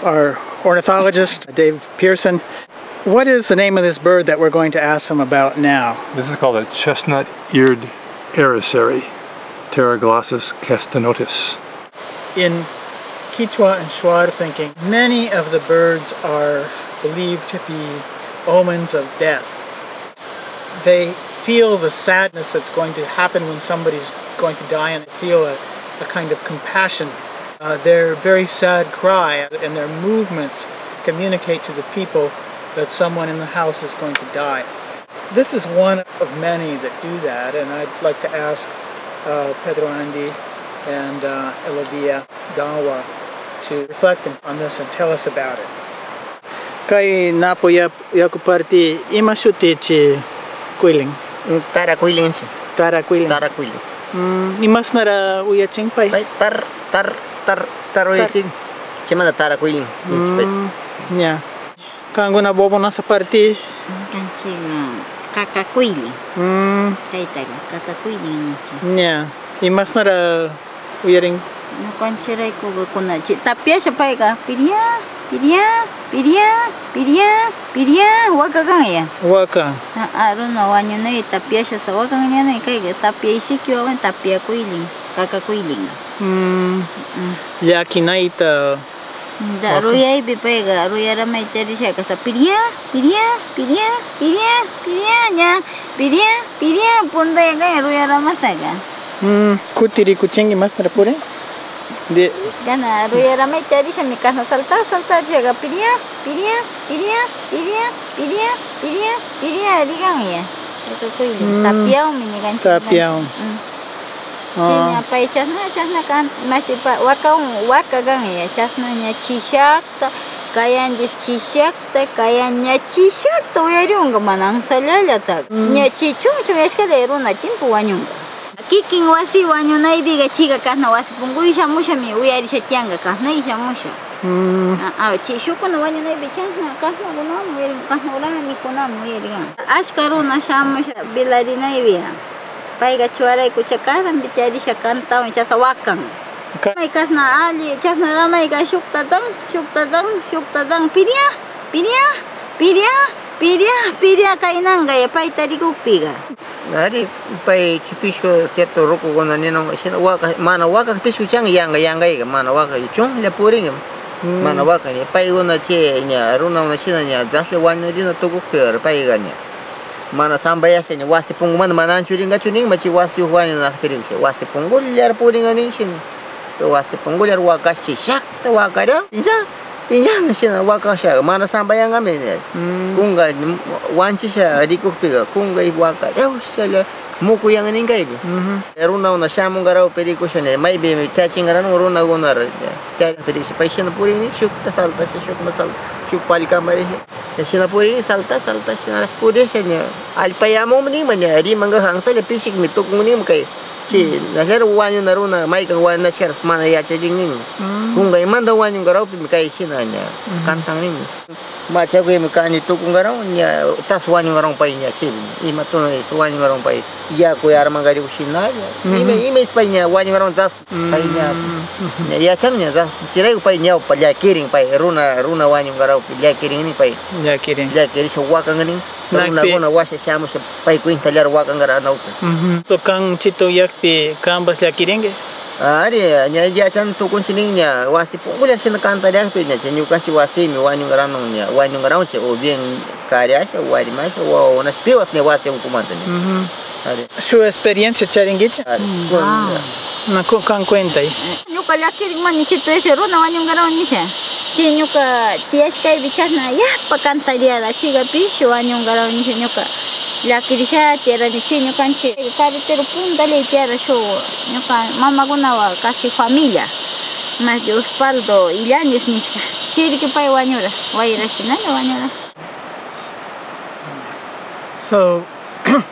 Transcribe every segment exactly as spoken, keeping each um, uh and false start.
our ornithologist, Dave Pearson. What is the name of this bird that we're going to ask them about now? This is called a chestnut-eared araceli, Pteroglossus castanetus. In Quechua and Shuar thinking, many of the birds are believed to be omens of death. They feel the sadness that's going to happen when somebody's going to die, and they feel a, a kind of compassion. Uh, their very sad cry and their movements communicate to the people that someone in the house is going to die. This is one of many that do that, and I'd like to ask uh, Pedro Andy and uh, Elodia Dawa to reflect on this and tell us about it. Kay napu yap-, yaku parti ima shuti chi kuylin? Mm, tara kuylin, sí. Tara kuylin. Tara kuylin. Mm, imasnara uyachin pay? Pay tar, tar, tar, tar uyachin. Chaymanta tara kuylin. Mm, ña. Kankuna Bobonasa parti? Kanchikqa kaka kuylin. Mm. Kaytaqa kaka kuylin nisha. Ña. Imasnara uyarin? Ñuqanchikraykuqa kuna chi-, tapiasha payqa, piria, piria, piria, piria, piria, waka kanya. Waka. A, a, runa wañunay tapiasha sa waka kanya, kayqa tapia isiki wawan, tapia kuylin, kaka kuylin. Mm. Mm. Llakinayta. Da, waka. Ruyaypi payqa, ruyaramay charisha kasa, piria, piria, piria, piria, piria, ña, piria, piria, puntaya kanya ruyaramataqa. Mm, kuti rikuchinki masnara puri? De- Kana ruyaramay charishami kasna salta, salta rishaqa piria, piria, piria, piria, piria, piria, piria, piria, rikanya. Waka kuylin. Mm. Tapiawanmi ñikanchik. Tapiawan. Mm. Ah. Chayña pay chasna, chasna kan, masipa, waka, waka kanya, chasna ña chishak, kayanchis chishakta, kayan ña chishakta uyariwanqa mana ansallallata. Mm. Ña chay chunchun ishkay runa tiempo wañunqa. Kikin wasi wañunaypiqa chayqa kasna wasi punkuy shamushami uyarisha tiyanqa, kasna shamusha. Mm. A, a, chay shukkuna wañunaypi chasna kasnakunawan uyarin, kasna uranikunam uyarikan. Ashka runa shamusha velarinaypi. Payqa chuwaraykucha karanpi charisha kantawan chasa wakan. Ka- May kasna alli, chasna ramayqa shuktatan, shuktatan, shuktatan, piria, piria, piria, piria, piria kaynanqa ya payta rikukpiqa. Ari, pay chupishku cierto rukukuna ninan, shina waka, mana waka pishku chan yanqa, yanqayqa, mana waka, chunlla purinqa, mm, mana waka, ña paykuna chay, ña runakuna shina, ña daslla wañurina tukukpi, payqa ña. Mana sambayasha ña wasi punkumanta mana anchurinqachu ninman, chay wasi huk wañunaqpi rinchik. Wasi punkullar purinqa nin shina. Wasi punkullar wakash chishakta wakaran. Piña, piña shina wakasha mana sambayanqami ña. Mm. Kunka wañuchisha rikukpiqa kunka wakaran, ushalla mukuyan nin kaypi. Mhm. Runakuna shamunqarawpi rikusha ña, maypimi tiyachinqaran runakuna, tiyachinqarawpi rikusha pay shina purin nin, shukta saltasha, shukta salta, shuk pali kamarishi. Chashna purin, salta, salta, chashnaras purisha ña. Allpayamunmi ninman ña, rimanqa ansalla pishikmi tukun ninman kay. Chay, mm, nasharu wañuna runa, maykan wañunashkaras mana yachachin ninman. Mm. Kunkaymanta wañunqarawpimi kay shina ña, mhm, kantan ninman. Machakuymi kani tukunqarawan ña, tas wañunqarawan pay ña, chaymi. Ima tunas wañunqarawan pay. Yaku yarmanqariku shinalla. Mhm. Ima, ima ispay ña wañunqarawan tas. Mm. Pay ña, ña yachan ña, ya, chayrayku pay ñawpa llakirin, pay runa, runa wañunqarawpi llakirin nin pay. Llakirin. Llakirishpa wakan nin. Nakpi. Runakuna washa shamusha pay cuentallar wakanqaranawpi. Mhm. Tukan chitu yakpi kanpas llakirinki? Ari, ña yachan tukunchik nin ña, wasi punkullar shina kantallankpi ña, chay ñukanchik wasimi wañunqarawan ña, wañunqarawanchik, o bien kariasha, warimasha, wawakunash piwas ña wasi ukumanta ña. Mhm. Ari. Shuk experiencia charinkichik? Ari. Mm, ah. Na, ku-, kan cuentay. Ñuka llakirinmani chay tuyasha runa wañunqarawan nisha. Chay ñuka tiyashkaypi chasna yapa kantarillara, chayka pishi wañunqarawan nisha ñuka llakirisha tiyarani. Chay ñukanchik carretero puntalla tiyara shuk ñuka mamakunawan casi familia, más de Osvaldo Illanes nishka. Chayri pay wañura, wayra shinalla wañura. So,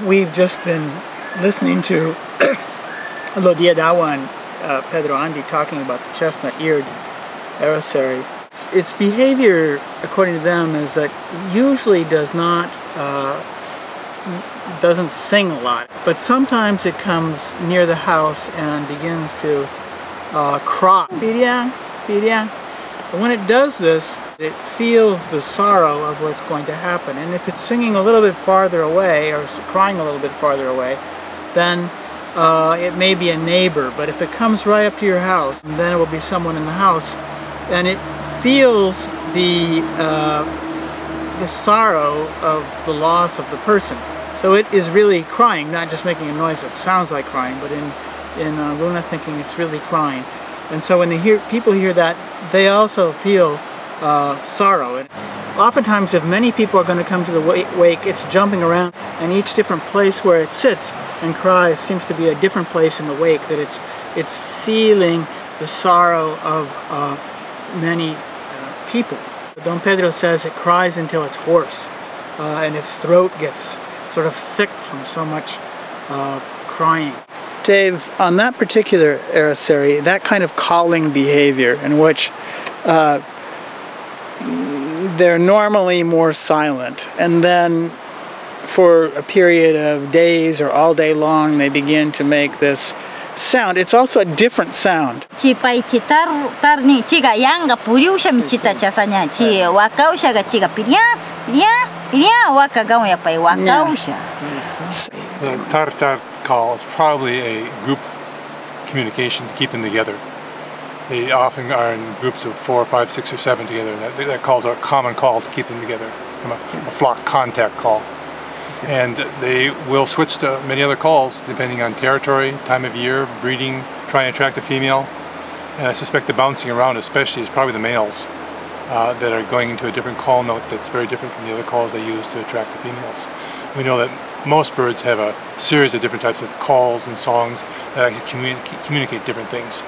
we've just been listening to Lodia Dawa and uh, Pedro Andy talking about the chestnut-eared araceli. Its, its behavior, according to them, is that usually does not, uh, doesn't sing a lot, but sometimes it comes near the house and begins to uh, cry. Piriang, piriang. When it does this, it feels the sorrow of what's going to happen. And if it's singing a little bit farther away or s- crying a little bit farther away, then uh, it may be a neighbor. But if it comes right up to your house, then it will be someone in the house. And it feels the, uh, the sorrow of the loss of the person. So it is really crying, not just making a noise that sounds like crying, but in, in uh, Luna thinking, it's really crying. And so when they hear, people hear that, they also feel uh, sorrow. And oftentimes, if many people are going to come to the wa- wake, it's jumping around, and each different place where it sits and cries seems to be a different place in the wake, that it's, it's feeling the sorrow of uh, many uh, people. Don Pedro says it cries until it's hoarse uh, and its throat gets sort of thick from so much uh, crying. Dave, on that particular Araceli, that kind of calling behavior in which uh, they're normally more silent, and then for a period of days or all day long, they begin to make this sound. It's also a different sound. Chi pay chi tar, tarni chiga yanga puriushami chita chasaña, chi wakaushaga chiga piria, piria, piria, waka gauya pay wakausha. The tar tar call is probably a group communication to keep them together. They often are in groups of four, five, six, or seven together. And that, that calls are a common call to keep them together, from a, a flock contact call. And they will switch to many other calls depending on territory, time of year, breeding, trying to attract a female. And I suspect the bouncing around, especially, is probably the males uh, that are going into a different call note that's very different from the other calls they use to attract the females. We know that most birds have a series of different types of calls and songs that actually communi- communicate different things.